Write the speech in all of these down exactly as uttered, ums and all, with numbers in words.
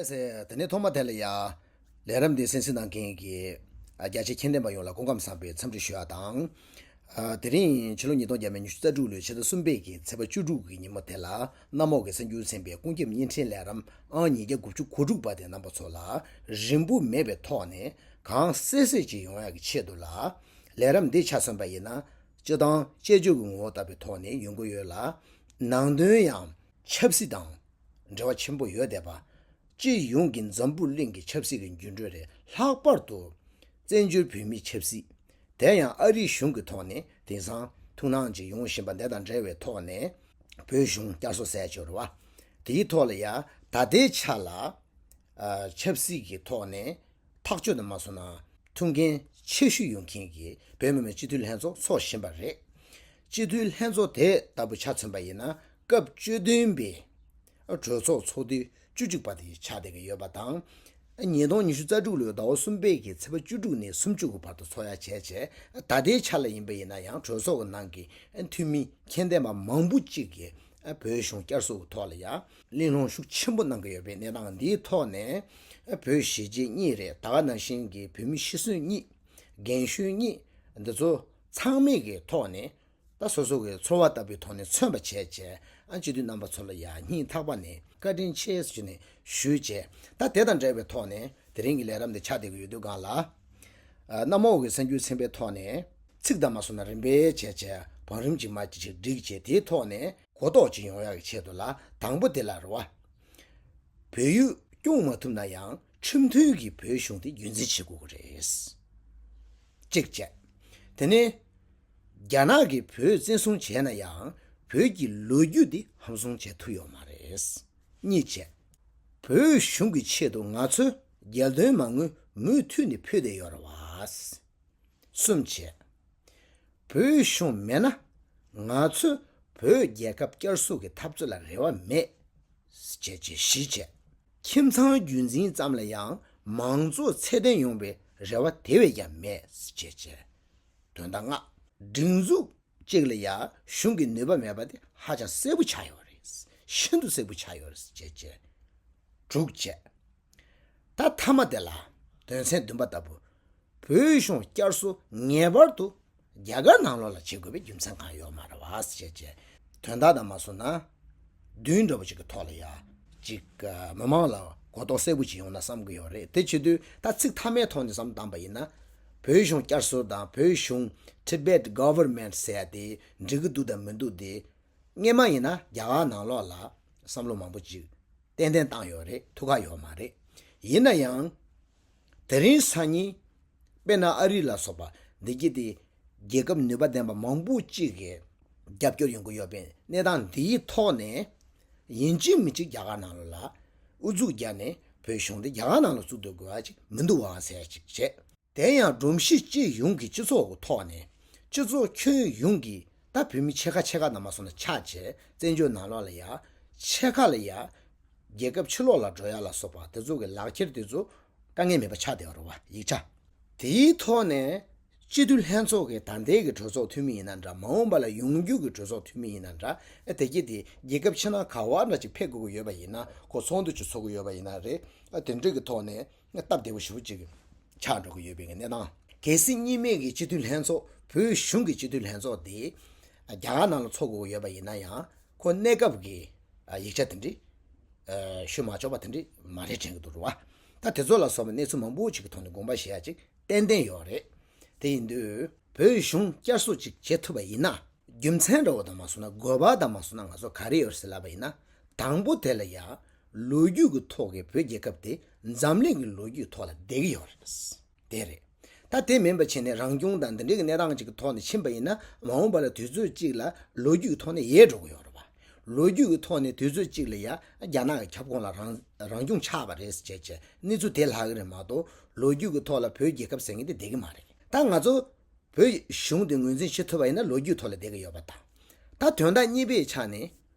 ཟེར། དེ་ནས་ཐོག་མ་དེ་ལ་ཡ། ལས་རིམ་འདི་གསན་གཟིགས་གནང་མཁན་གྱི་ཨ་རྒྱ་ཆེ་མཁྱེན་ལྡན་པ་ཡོངས་ལ་སྐུ་ཁམས་བཟང་པའི་འཚམས་འདྲི་ཞུ་ཡ་དང་། ཨ་དེ་རིང་ཕྱི་ལོ་ཉིས་སྟོང་བརྒྱ་མེད་ཉི་ཤུ་རྩ་དྲུག་ལོའི་ཕྱི་ཟླ་གསུམ་པའི་གི་ཚེས་པ་བཅུ་དྲུག་གི་ཉིན་མོ་དེ་ལ། གནམ་འོག་གི་གསར་འགྱུར་ཚན་པའི་ཀུན་ཁྱབ་བརྙན་འཕྲིན་ལས་རིམ་ཨང་ཉིས་བརྒྱ་དགུ་བཅུ་གོ་དྲུག་པ་དེ་རྣམ་པ་ཚོ་ལ་རིན་པོ་མེད་པའི་ཐོག་ནས་གང་གསལ་གསལ་ཅིག་ཡོང་ཡ་གི་ཆེད་དུ་ལ། ལས་རིམ་འདི་ཆ་མཚོན་པ་ཡིན་ན། སྤྱི་དང་དཔྱད་བརྗོད་ཀྱི་ངོ་བོ་ལྟ་བུའི་ཐོག་ནས་ཡོང་གི་ཡོད་ལ། ནང་དོན་ཡང་ཆབ་སྲིད་དང་འབྲེལ་བ་ཆེན་པོ་ཡོད་བསྡད་པ། སྤྱི་ཡོངས་ཀྱི་འཛམ་བུ་གླིང་གི་ཆབ་སྲིད་ཀྱི་འགྱུར་འགྲོས་རེད། ལྷག་པར་དུ་བཙན་བྱོལ་བོད་མིའི་ཆབ་སྲིད། དེ་ཡང་ཨ་རིའི་གཞུང་གི་ཐོག་ནས་དེང་སང་ཐུགས་སྣང་ཅིག་ཡོང་བཞིན་པ་འདི་དང་འབྲེལ་བའི་ཐོག་ནས། བོད་གཞུང་བསྐྱར་གསོ་ཟེར་ཡ་ཅིག་ཡོད་རེད་བ། དེའི་ཐོག་ལ་ཡ་ད་ལྟའི་ཆ་ལ། ཨ་ཆབ་སྲིད་ཀྱི་ཐོག་ནས་ཐག་གཅོད་དུ་མ་སོང་ན་ཐུགས་འགན་ཆེ་ཤོས་ཡོད་མཁན་གྱི་བོད་མི་མང་སྤྱི་འཐུས་ལྷན་ཚོགས་འཚོགས་བཞིན་པ་རེད། སྤྱི་འཐུས་ལྷན་ཚོགས་དེ་ལྟ་བུ་ཆ་མཚོན་པ་ཡིན་ན། སྐབས་བཅུ་བདུན་པའི་གྲོས་ཚོགས་ཚོགས་དུས་བཅུ་གཅིག་པ་དེ་ཆགས་བསྡད་ཀྱི་ཡོད་པ་དང་། ཉིས་སྟོང་ཉི་ཤུ་རྩ་དྲུག་ལོའི་ཟླ་བ་གསུམ་པའི་གི་ཚེས་པ་བཅུ་དྲུག་ནས་སུམ་ཅུ་གི་བར་དུ་འཚོགས་ཡ་བྱས་བྱས། ད་ལྟའི་ཆ་ལ་ཡིན་པ་ཡིན་ན་ཡང་གྲོས་ཚོགས་ཀྱི་ནང་གི་འཐུས་མི་མཁྱེན་ལྡན་པ་མང་པོ་གཅིག་གིས་བོད་གཞུང་བསྐྱར་གསོ་གི་ཐོག་ལ་ཡ་གླེང་སློང་ཤུགས་ཆེན་པོ་གནང་གི་ཡོད་པའི་གནས་སྟངས་འདིའི་ཐོག་ནས། བོད་གཞིས་བྱེས་གཉིས་རེད། ད་ག་ནང་བཞིན་གྱི་བོད་མི་ཤི་གསོན་གཉིས། རྒན་གཞོན་གཉིས། འདི་ཚོ་ཚང་མས་ཀྱི་ཐོག་ནས། ད་སོ་སོ་གི་ཚོར་བ་ལྟ་བུའི་ཐོག་ནས་མཚོན་པ་བྱས་བྱས། ཨ་སྤྱི་འཐུས་རྣམ་པ་ཚོ་ལ་ཡ་སྙིང་ཐག་པ་ནས་བཀའ་དྲིན་ཆེ་ཟེར་ནས་ཞུས་བྱས། ད་དེ་དང་འབྲེལ་བའི་ཐོག་ནས་དེ་རིང་གི་ལས་རིམ་འདི་ཆགས་བསྡད་ཀྱི་ཡོད་དུས་སྒང་ལ། ཨ་གནམ་འོག་གི་གསར་འགྱུར་ཚན་པའི་ཐོག་ནས་ཚིག་དང་མ་སོང་ན་རིམ་པས་བྱས་བྱས་བང་རིམ་གྱིས་མར་ཅིག་བསྒྲིགས་བྱས། དེའི་ཐོག་ནས་གོ་རྟོགས་ཅིག་ཡོང་ཡག་གི་ཆེད་དུ་ལ། དང་པོ་དེ་ལ་རེད་བ། བོད་ཡིག་སྐྱོང་མ་ཐུབ་ན་ཡང་ཁྲིམས་མཐུན་གྱི་བོད་གཞུང་དེ་རྒྱུན་འཛིན་བྱེད་དགོས་ཀྱི་རེད། གཅིག་བྱས། དེ་ནས་རྒྱ་ནག་གིས་བོད་བཙན་བཟུང་བྱས་ན་ཡང་བོད་ཀྱི་ལོ་རྒྱུས་དེ་ཧམ་བཟུང་བྱེད་ཐུབ་ཡོད་མ་རེད། གཉིས་བྱས། བོད་གཞུང་གི་ཆེད་དུ་ང་ཚོས་རྒྱལ་དོན་མ་དངུལ་མུ་མཐུད་ནས་ཕུལ་བསྡད་ཡོད་རེད་བ། གསུམ་བྱས། བོད་གཞུང་མེད་ན་ང་ཚོས་བོད་རྒྱལ་ཁབ་བསྐྱར་གསོ་གི་འཐབ་རྩོད་ལ་རེ་བ་མེད། ཅེས་བྱས། བཞི་བྱས། ཁྱིམ་ཚང་རྒྱུན་འཛིན་ཙམ་ལ་ཡང་མང་གཙོ་ཚད་ལྡན་ཡོང་བའི་རེ་བ་དེ་བས་ཀྱང་མེད། ཅེས་བྱས། དོན་དག་ལྔ། སྒྲིག་འཛུགས་གཅིག་ལ་ཡང་གཞུང་གི་ནུས་པ་མེད་པ་དེ་ཧ་ཅང་གསལ་པོ་ཆགས་ཡོད་རེད། ཤིན་ཏུ་གསལ་པོ་ཆགས་ཡོད་རེད། ཅེས་བྱས། དྲུག་བྱས། ད་མཐའ་མ་དེ་ལ་དོན་ཚན་བདུན་པ་ལྟ་བུ། བོད་གཞུང་བསྐྱར་གསོ་ངེས་པར་དུ་རྒྱ་གར་ནང་ལོགས་ལ་བྱེད་དགོས་པའི་རྒྱུ་མཚན་གང་ཡོད་མ་རེད་བ་ཞེས་བྱས། དོན་དག་དང་མ་སོང་ན་བདུན་འདྲ་པོ་ཅིག་གི་ཐོག་ལ་ཡ་ཅིག་མི་མང་ལ་གོ་རྟོགས་གསལ་པོ་ཅིག་ཡོང་ན་བསམ་གི་ཡོད་རེད། དེ་བྱེད་དུས་ད་ཚིག་མཐའ་མའི་ཐོག་ནས་བསམ་བཏང་པ་ཡིན་ན། བོད་གཞུང་བསྐྱར་གསོ་དང་བོད་གཞུང་Tibet Government ཟེར་ཡ་དེ་འགྲིག་གི་འདུག་དང་མི་འདུག་དེ། སྔོན་མ་ཡིན་ན་རྒྱ་གར་ནང་ལོགས་ལ་བསམ་བློ་མང་པོ་ཅིག་ཏན་ཏན་བཏང་ཡོད་རེད། ཐུགས་ཁག་ཡོད་མ་རེད། ཡིན་ན་ཡང་དེ་རིང་སང་ཉིན་དཔེར་ན་ཨ་རི་ལ་སོགས་པ་འདི་གྱད་དེ་རྒྱལ་ཁབ་ནུས་པ་ལྡན་པ་མང་པོ་ཅིག་གིས་རྒྱབ་སྐྱོར་ཡོང་གི་ཡོད་པའི་གནས་སྟངས་འདིའི་ཐོག་ནས་ཡིན་གཅིག་མིན་གཅིག་རྒྱ་གར་ནང་ལོགས་ལ་ཨུ་ཚུགས་རྒྱག་ནས་བོད་གཞུང་དེ་རྒྱ་གར་ནང་ལ་བཙུགས་སྡོད་དགོས་པ་ཅིག་མི་འདུག་བ་ཟེར་ཅིག་བྱས། དེ་ཡང་སྒྲོམ་གཞི་སྤྱི་ཡོངས་ཀྱི་སྤྱི་ཚོགས་ཀྱི་ཐོག་ནས་སྤྱི་ཚོགས་ཁྱོན་ཡོངས་ཀྱི་ད་བོད་མི་ཕྱེད་ཀ་ཕྱེད་ཀ་ནང་མ་སོང་ན་ཆགས་བྱས་བཙན་བྱོལ་ནང་ལོགས་ལ་ཡ་ཕྱེད་ཀ་ལ་ཡ་རྒྱལ་ཁབ་ཕྱི་ལོགས་ལ་འགྲོ་ཡ་ལ་སོགས་པ་དེ་ཚོ་གི་ལག་ཁྱེར་དེ་ཚོ་དཀའ་ངལ་མེད་པ་ཆགས་བསྡད་ཡོད་རེད་བ། ཡིག་ཆ་དེའི་ཐོག་ནས་སྤྱི་འཐུས་ལྷན་ཚོགས་ཀྱི་ད་ལྟའི་གི་གྲོས་ཚོགས་འཐུས་མི་ཡིན་ན་འདྲ། མ་འོངས་པ་ལ་ཡོང་རྒྱུ་གི་གྲོས་ཚོགས་འཐུས་མི་ཡིན་ན་འདྲ། ཨ་དེ་གྱད་དེ་རྒྱལ་ཁབ་ཕྱི་ནང་ག་བ་འདྲ་ཅིག་ཕེབས་དགོས་ཀྱི་ཡོད་པ་ཡིན་ན། ཁོ་ཚོགས་འདུ་ཅིག་ཚོགས་ཀྱི་ཡོད་པ་ཡིན་ན་རེད། ཨ་དེ་འདྲ་གི་ཐོག་ནས། སྟབས་བདེ་པོ་ཞེ་པོ་ཅིག་ཆགས་འགྲོ་གི་ཡོད་པའི་གནས་སྟངས། གལ་སྲིད་གཉིས་སྨན་གྱི་སྤྱི་འཐུས་ལྷན་ཚོགས། བོད་གཞུང་གི་སྤྱི་འཐུས་ལྷན་ཚོགས་དེ་རྒྱ་གར་ནང་ལ་ཚོགས་དགོས་ཀྱི་ཡོད་པ་ཡིན་ན་ཡང་། ཁོ་གནས་སྐབས་ཀྱི་ཡིག་ཆ་དེ་འདྲ་ཞུ་མ་ཆོག་པ་དེ་འདྲ་མ་རེད་དྲན་གྱི་འདུག་རེད་བ། ད་དེ་ཚོ་ལ་སོགས་པའི་གནས་ཚུལ་མང་པོ་ཅིག་གི་ཐོག་ནས་དགོངས་པ་བཞེས་ཡ་ཅིག་ཏན་ཏན་ཡོད་རེད། དེ་ཡིན་དུས་བོད་གཞུང་བསྐྱར་གསོ་ཅིག་བྱེད་ཐུབ་པ་ཡིན་ན། རྒྱུ་མཚན་འདྲ་བོ་དང་མ་སོང་ན་དགོས་པ་དང་མ་སོང་ན་ང་ཚོ་ག་རེ་ཡོད་ཟེར་ལབ་པ་ཡིན་ན། དང་པོ་དེ་ལ་ཡ་ལོ་རྒྱུས་ཀྱི་ཐོག་གི་བོད་རྒྱལ་ཁབ་དེ་འཛམ་གླིང་གི་ལོ་རྒྱུས་ཐོག་ལ་བསྡད་ཀྱི་ཡོད་རེད། དེ་རེད། ད་དེ་མིན་པ་བྱས་ནས་རང་སྐྱོང་དང་འདི་འདྲའི་གི་གནས་སྟངས་ཅིག་གི་ཐོག་ནས་ཕྱིན་པ་ཡིན་ན། མ་འོངས་པ་ལ་དུས་ཚོད་ཅིག་ལ་ལོ་རྒྱུས་ཀྱི་ཐོག་ནས་ཡལ་འགྲོ་གི་ཡོད་རེད་བ། ལོ་རྒྱུས་ཀྱི་ཐོག་ནས་དུས་ཚོད་ཅིག་ལ་ཡ་རྒྱ་ནག་གི་ཁྱབ་ཁོངས་ལ་རང་རང་སྐྱོང་ཆགས་པ་རེད་ཟེར་བྱས་བྱས་གནས་ཚུལ་དེ་ལྷག་གི་རེད་མ་གཏོགས། ལོ་རྒྱུས་ཀྱི་ཐོག་ལ་བོད་རྒྱལ་ཁབ་ཟེར་མཁན་དེ་བསྡད་ཀྱི་མ་རེད། ད་ང་ཚོ་བོད་གཞུང་དེ་ངོས་འཛིན་བྱེད་ཐུབ་པ་ཡིན་ན་ལོ་རྒྱུས་ཐོག་ལ་བསྡད་ཀྱི་ཡོད་པ་དང་། ད་དོན་དག་གཉིས་པའི་ཆ་ནས་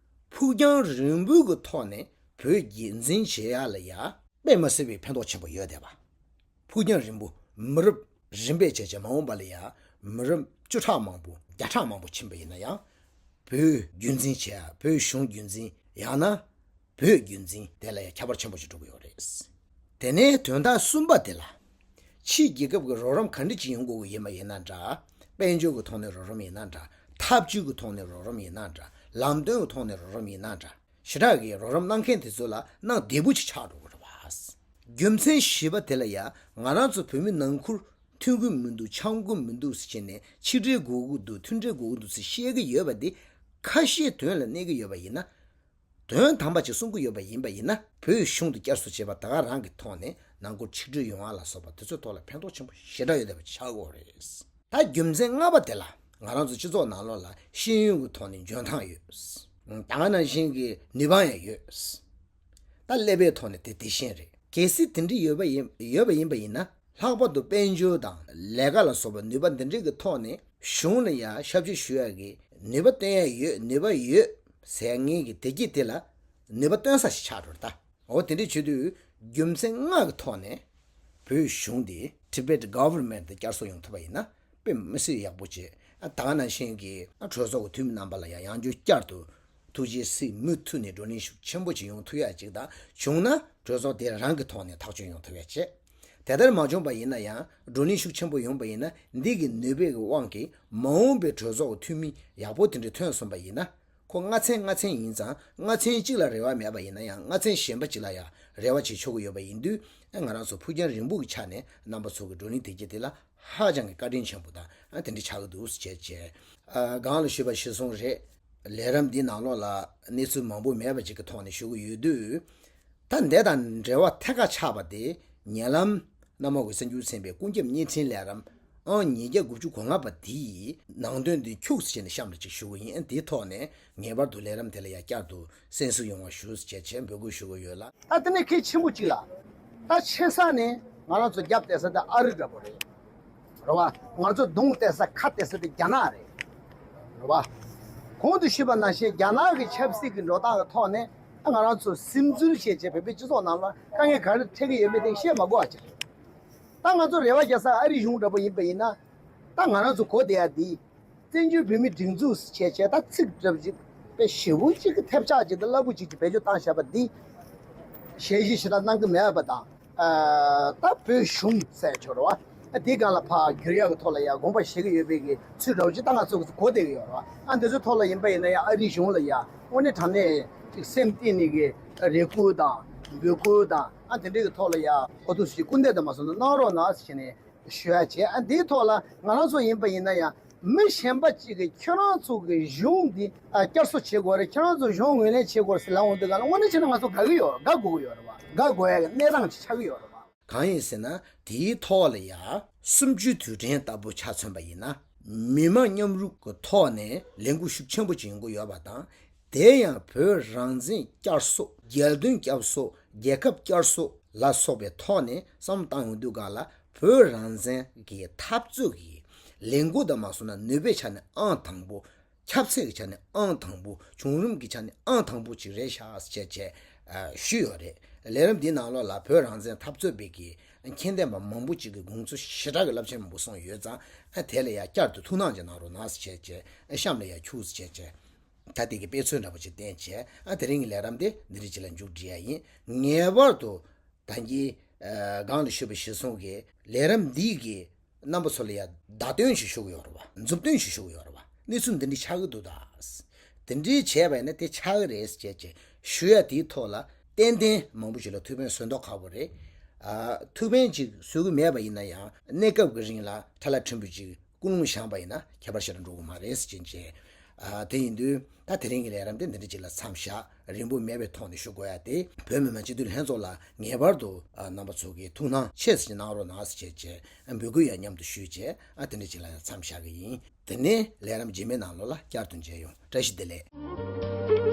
ཕུགས་རྒྱང་རིང་པོའི་གི་ཐོག་ནས་བོད་རྒྱུན་འཛིན་བྱེད་ཡ་ལ་ཡ་དཔེ་མ་སྲིད་པའི་ཕན་ཐོགས་ཆེན་པོ་ཡོད་བསྡད་པ། ཕུགས་རྒྱང་རིང་པོ་མི་རབས་རིམ་པས་བྱས་བྱས་མ་འོངས་པ་ལ་ཡ་མི་རབས་བཅུ་ཕྲག་མང་པོ་བརྒྱ་ཕྲག་མང་པོ་ཕྱིན་པ་ཡིན་ན་ཡང་། བོད་རྒྱུན་འཛིན་བྱེད་ཡ། བོད་གཞུང་རྒྱུན་འཛིན། ཡང་ན་ བོད་བརྒྱུད་འཛིན་དེ་ལ་ཡང་ཁྱད་པར་ཆེན་པོ་ཞིག་འགྲོ་གི་ཡོད་རེད། དེ་ནས་དོན་དག་གསུམ་པ་དེ་ལ། ཕྱིའི་རྒྱལ་ཁབ་ཀྱི་རོགས་རམ་ག་འདྲ་ཅིག་ཡོང་དགོས་ཀྱི་ཡིན་པ་ཡིན་ན་འདྲ། དཔལ་འབྱོར་གྱི་ཐོག་ནས་རོགས་རམ་ཡིན་ན་འདྲ། ཐབས་ཇུས་ཀྱི་ཐོག་ནས་རོགས་རམ་ཡིན་ན་འདྲ། ལམ་སྟོན་གྱི་ཐོག་ནས་རོགས་རམ་ཡིན་ན་འདྲ། ཞེ་དྲག་གི་རོགས་རམ་གནང་མཁན་དེ་ཚོ་ལ་གནང་བདེ་པོ་ཅིག་ཆགས་འགྲོ་གི་རེད་བ། རྒྱུ་མཚན་བཞི་པ་དེ་ལ་ཡང་ང་རང་ཚོ་བོད་མི་ནང་ཁུལ་མཐུན་གི་མི་འདུག་འཆམ་གི་མི་འདུག་ཟེར་བྱས་ནས་ཆིག་སྒྲིལ་དགོས་ཀྱི་འདུག་མཐུན་སྒྲིལ་དགོས་ཀྱི་འདུག་ཟེར་བཤད་ཀྱི་ཡོད་པ་འདི་ཁ་ཤས་དོན་ལ་གནས་ཀྱི་ཡོད་པ་ཡིན་ན། དོན་དམ་པ་ཅིག་གསུང་གི་ཡོད་པ་ཡིན་པ་ཡིན་ན། བོད་གཞུང་དུ་བསྐྱར་གསོ་བྱས་པ་ད་ག་རང་གི་ཐོག་ནས་ནང་ཁུལ་ཆིག་སྒྲིལ་ཡོང་བ་ལ་སོགས་པ་དེ་ཚོའི་ཐོག་ལ་ཕན་ཐོགས་ཆེན་པོ་ཞེ་དྲག་ཡོད་བསྡད་པ་ཆགས་ཀྱི་ཡོད་རེད། ད་རྒྱུ་མཚན་ལྔ་པ་དེ་ལ་ང་རང་ཚོ་སྤྱི་ཚོགས་ནང་ལོགས་ལ་ཤེས་ཡོན་གྱི་ཐོག་ནས་འཇོན་ཐང་ཡོད། ད་ག་ནང་བཞིན་གྱི་ནུས་པ་ཡང་ཡོད། ད་ཀླད་པའི་ཐོག་ནས་དེ་དེ་བཞིན་རེད། གལ་སྲིད་དེ་འདྲ་ཡོད་པ་ཡིན་ཡོད་པ་ཡིན་པ་ཡིན་ན། ལྷག་པར་དུ་དཔལ་འབྱོར་དང་ལས་ཀ་ལ་སོགས་པ་ནུས་པ་འདི་འདྲའི་གི་ཐོག་ནས་གཞུང་ལ་ཡང་ཞབས་ཕྱི་ཞུ་ཡ་གི་ནུས་པ་བཏོན་ཡ་ཡོད། ནུས་པ་ཡོད་ཟེར་མཁན་གྱི་བདེ་སྐྱིད་དེ་ལ་ནུས་པ་བཏོན་ས་ཞིག་ཆགས་འགྲོ་རེད་ད། འོ་དེ་འདྲ་བྱེད་དུས་རྒྱུ་མཚན་ལྔ་གི་ཐོག་ནས་བོད་གཞུང་དེ་Tibet Government་དེ་བསྐྱར་གསོ་ཡོང་ཐུབ་པ་ཡིན་ན་དཔེ་མི་སྲིད་ཡག་པོ་བྱེད། ད་ག་ནང་བཞིན་གྱི་གྲོས་ཚོགས་ཀྱི་འཐུས་མི་རྣམ་པ་ལ་ཡང་ཡང་བསྐྱར་དུ་ཐུགས་རྗེ་གཟིགས། མུ་མཐུད་ནས་བགྲོ་གླེང་ཤུགས་ཆེན་པོ་ཅིག་ཡོང་ཐུབ་ཡ་ཅིག་དང་བྱུང་ན་གྲོས་ཚོགས་དེ་རང་གི་ཐོག་ནས་ཐག་གཅོད་ཡོང་ཐུབ་ཡ་བྱེད། དེ་ལྟར་མ་བྱུང་པ་ཡིན་ན་ཡང་བགྲོ་གླེང་ཤུགས་ཆེན་པོ་ཡོང་པ་ཡིན་ན་འདི་གི་ནུས་པའི་གི་དབང་གིས་མ་འོངས་པའི་གྲོས་ཚོགས་ཀྱི་འཐུས་མི་ཡག་པོ་དེ་འདྲ་ཐོན་སོང་པ་ཡིན་ན། ཁོ་ལྔ་ཚན་ལྔ་ཚན་ཡིན་ཙང་ལྔ་ཚན་གཅིག་ལ་རེ་བ་མེད་པ་ཡིན་ན་ཡང་ལྔ་ཚན་གཞན་པ་གཅིག་ལ་ཡང་རེ་བ་བྱེད་ཆོག་གི་ཡོད་པ་ཡིན་དུས། ང་རང་ཚོ་ཕུགས་རྒྱང་རིང་པོ་གི་ཆ་ནས་རྣམ་པ་ཚོ་གི་བགྲོ་གླེང་དེ་གྱད་དེ་ལ་ཧ་ཅང་གི་བཀའ་དྲིན་ཆེན་པོ་དང་དེ་འདྲ་ཆགས་ཀྱི་འདུག་ཟེར་བྱས་བྱས། སྒང་ལ་ཞུས་པ་གཞིར་བཟུང་རེད། ལས་རིམ་འདིའི་ནང་ལོགས་ལ་གནས་ཚུལ་མང་པོ་མེད་པ་ཅིག་གི་ཐོག་ནས་ཞུ་གི་ཡོད་དུས། ད་འདི་དང་འབྲེལ་བ་ཐད་ཀར་ཆགས་པ་དེ་ཉེ་ལམ་གནམ་ལོ་གི་གསར་འགྱུར་ཚན་པའི་ཀུན་ཁྱབ་བརྙན་འཕྲིན་ལས་རིམ་ཨང་ཉིས་བརྒྱ་དགུ་བཅུ་གོ་ལྔ་པ་དེའི་ནང་དོན་དེ་ཁྱུག་ཙམ་བྱས་ནས་གཤམ་ལ་ཅིག་ཞུ་གི་ཡིན། དེའི་ཐོག་ནས་ངེས་པར་དུ་ལས་རིམ་དེ་ལ་ཡང་བསྐྱར་དུ་གསན་གཟིགས་ཡོང་བ་ཞུ་ཟེར་བྱས་འབོད་སྐུལ་ཞུ་གི་ཡོད་ལ། ད་དེ་ནས་གལ་ཆེན་པོ་གཅིག་ལ། ད་ཆེ་ས་ནས་ང་རང་ཚོ་རྒྱབ་གཏད་ས་དེ་ཨ་རི་འདྲ་པོ་རེད། རེད་བ། ང་ཚོ་གདོང་གཏད་ས་ཁ་གཏད་ས་དེ་རྒྱ་ནག་རེད། རེད་བ། གོང་དུ་ཞུས་པ་ནང་བཞིན་རྒྱ་ནག་གི་ཆབ་སྲིད་ཀྱི་འགྲོ་སྟངས་ཀྱི་ཐོག་ནས་ང་རང་ཚོ་སིམ་འཛུལ་བྱས་བྱས་བོད་པའི་སྤྱི་ཚོགས་ནང་ལ་དཀའ་ངལ་ག་རེ་འཕྲད་ཀྱི་ཡོད་མེད་དེ་བཤད་མ་དགོས་པ་ཅིག་རེད། ད་ང་ཚོ་རེ་བ་རྒྱག་ས་ཨ་རི་གཞུང་འདྲ་པོ་ཡིན་པ་ཡིན་ན། ད་ང་རང་ཚོ་གོ་བསྡད་ཡ་འདི། བཙན་བྱོལ་བོད་མིའི་སྒྲིག་འཛུགས་སུ་བྱས་བྱས་ད་ཚིག་གྲབས་ཅིག་དཔེ་ཞེ་པོ་ཅིག་གི་ཐབས་ཆག་ཅིག་དང་རླབས་པོ་ཅིག་ཅིག་བེད་སྤྱོད་བཏང་བཞག་པ་འདི་ཞལ་བཞེས་ཞེ་དྲག་གནང་གི་མེད་པ་དང་། ཨ། ད་བོད་གཞུང་ཟེར་ཆོག་རེད་བ། དེའི་སྒང་ལ་ཕར་བསྒྱུར་ཡག་གི་ཐོག་ལ་ཡང་དགོངས་པ་བཞེས་ཀྱི་ཡོད་པའི་གི་ཚུལ་འདྲ་པོ་ཅིག་ད་ང་ཚོ་གིས་གོ་བསྡད་ཀྱི་ཡོད་རེད་བ། ཨ། འདི་ཚོའི་ཐོག་ལ་ཡིན་པ་ཡིན་ན་ཡང་ཨ་རིའི་གཞུང་ལ་ཡང་དངོས་གནས་དྲང་གནས་ཅིག་སེམས་གཏིང་ནས་གི་རེ་སྐུལ་དང་འབོད་སྐུལ་དང་། ཨ། དེ་འདྲའི་གི་ཐོག་ལ་ཡང་གོ་ཐོས་སུ་ཅིག་སྐུལ་འདེད་དང་མ་སོང་ན་གནང་རོགས་གནང་ཟེར་བྱས་ནས། ཞུ་ཡ་བྱས། ཨ། འདིའི་ཐོག་ལ་ང་རང་ཚོ་ཡིན་པ་ཡིན་ན་ཡང་མི་གཞན་པ་གཅིག་གིས་ཁྱེད་རང་ཚོ་གི་གཞུང་འདི་ཨ་བསྐྱར་གསོ་བྱེད་དགོས་རེད། ཁྱེད་རང་ཚོ་གཞུང་ངོས་ལེན་བྱེད་དགོས་རེད་ཟེར་ལབ་འོང་དུས་ག་ལ་དངོས་གནས་བྱས་ན་ང་ཚོ་དགའ་གི་ཡོད། དགའ་དགོས་ཀྱི་ཡོད་རེད་བ། དགའ་དགོས་ཡ་གི་གནས་སྟངས་ཅིག་ཆགས་ཀྱི་ཡོད་རེད་བ། གང་ཡིན་ཟེར་ན་དེའི་ཐོག་ལ་ཡ་གསུམ་བཅུའི་དུས་དྲན་ལྟ་བུ་ཆ་མཚོན་པ་ཡིན་ན། མི་མང་མཉམ་རུབ་ཀྱི་ཐོག་ནས་ལས་འགུལ་ཤུགས་ཆེན་པོ་ཅིག་ཡོང་གི་ཡོད་པ་དང་། དེ་ཡང་བོད་རང་བཙན་བསྐྱར་གསོ། རྒྱལ་དོན་བསྐྱར་གསོ། རྒྱལ་ཁབ་བསྐྱར་གསོ་ལ་སོགས་པའི་ཐོག་ནས་བསམ་བློ་བཏང་ཡོང་དུས་སྒང་ལ་བོད་རང་བཙན་གྱི་འཐབ་རྩོད་ཀྱི་ལས་འགུལ་དང་མ་སོང་ན་ནུས་པའི་ཆ་ནས་ཨང་དང་པོ། ཁྱབ་ཚད་ཀྱི་ཆ་ནས་ཨང་དང་པོ། བྱུང་རིམ་གྱི་ཆ་ནས་ཨང་དང་པོ་ཅིག་རེད་ཤག་ཅེས་བྱས་ཞུས་ཡོད་རེད། ལས་རིམ་འདིའི་ནང་ལོགས་ལ་བོད་རང་བཙན་འཐབ་རྩོད་པའི་གི་མཁྱེན་ལྡན་པ་མང་པོ་ཅིག་གིས་དགོངས་ཚུལ་ཞེ་དྲག་གི་རླབས་ཆེན་མང་པོ་གསུངས་ཡོད་ཙང་། དེ་ལ་ཡང་བསྐྱར་དུ་ཐུགས་སྣང་ཅིག་གནང་རོགས་གནང་ཟེར་བྱས་བྱས་གཤམ་ལ་ཡང་ཁྱུག་ཙམ་བྱས་བྱས། ད་དེ་གི་དཔེ་མཚོན་འདྲ་པོ་ཅིག་བསྟན་བྱས། ཨ། དེ་རིང་གི་ལས་རིམ་དེ་འདི་རིགས་ཅིག་ལ་མཇུག་སྒྲིལ་ཡ་ཡིན། ངེས་པར་དུ་ད་གིན་སྒང་ལ་ཞུས་པ་གཞིར་བཟུང་གི་ལས་རིམ་འདི་གི་རྣམ་པ་ཚོ་ལ་ཡ་བརྡ་སྟོན་ཞིག་ཞུ་གི་ཡོད་རེད་བ། མཛུབ་སྟོན་ཞིག་ཞུ་གི་ཡོད་རེད་བ། གནས་ཚུལ་འདི་འདྲ་ཆགས་ཀྱི་འདུག་ད། དེ་འདྲའི་བྱས་པ་ཡིན་ན་དེ་ཆགས་ཀྱི་རེད་ཟེར་བྱས་བྱས་ཞུ་ཡ་དེའི་ཐོག་ལ་ཏན་ཏན་མང་པོ་ཞིག་ལ་ཐུགས་ཕན་གསོས་མདོག་ཁ་པོ་རེད། ཨ། ཐུགས་ཕན་ཅིག་གསོས་ཀྱི་མེད་པ་ཡིན་ན་ཡང་གནས་སྐབས་ཀྱི་རིང་ལ་ཁྲ་ལ་ཕྲན་བུ་ཅིག་ཀུན་སློང་བཞག་པ་ཡིན་ན་ཁྱད་པར་ཞེ་དྲག་འགྲོ་གི་མ་རེད་ཟེར་བྱས་བྱས། ཨ། དེ་ཡིན་དུས་ད་དེ་རིང་གི་ལས་རིམ་དེ་འདི་འདྲ་ཅིག་ལ་མཚམས་བཞག་རིང་པོ་མེད་པའི་ཐོག་ནས་ཞུ་དགོས་ཡ་དེ། བོད་མི་མང་སྤྱི་འཐུས་ལྷན་ཚོགས་ལ་ངེས་པར་དུ་ཨ་རྣམ་པ་ཚོ་གིས་ཐུགས་སྣང་ཆེ་ཙམ་གནང་རོགས་གནང་ཟེར་བྱས་བྱས་འབོད་སྐུལ་ཡང་མཉམ་དུ་ཞུས་བྱས། ཨ། དེ་འདྲ་ཅིག་ལ་ཡང་མཚམས་བཞག་གི་ཡིན། དེ་ནས་ལས་རིམ་རྗེས་མའི་ནང་ལོགས་ལ་བསྐྱར་དུ་མཇལ་ཡོང་། བཀྲ་ཤིས་བདེ་ལེགས།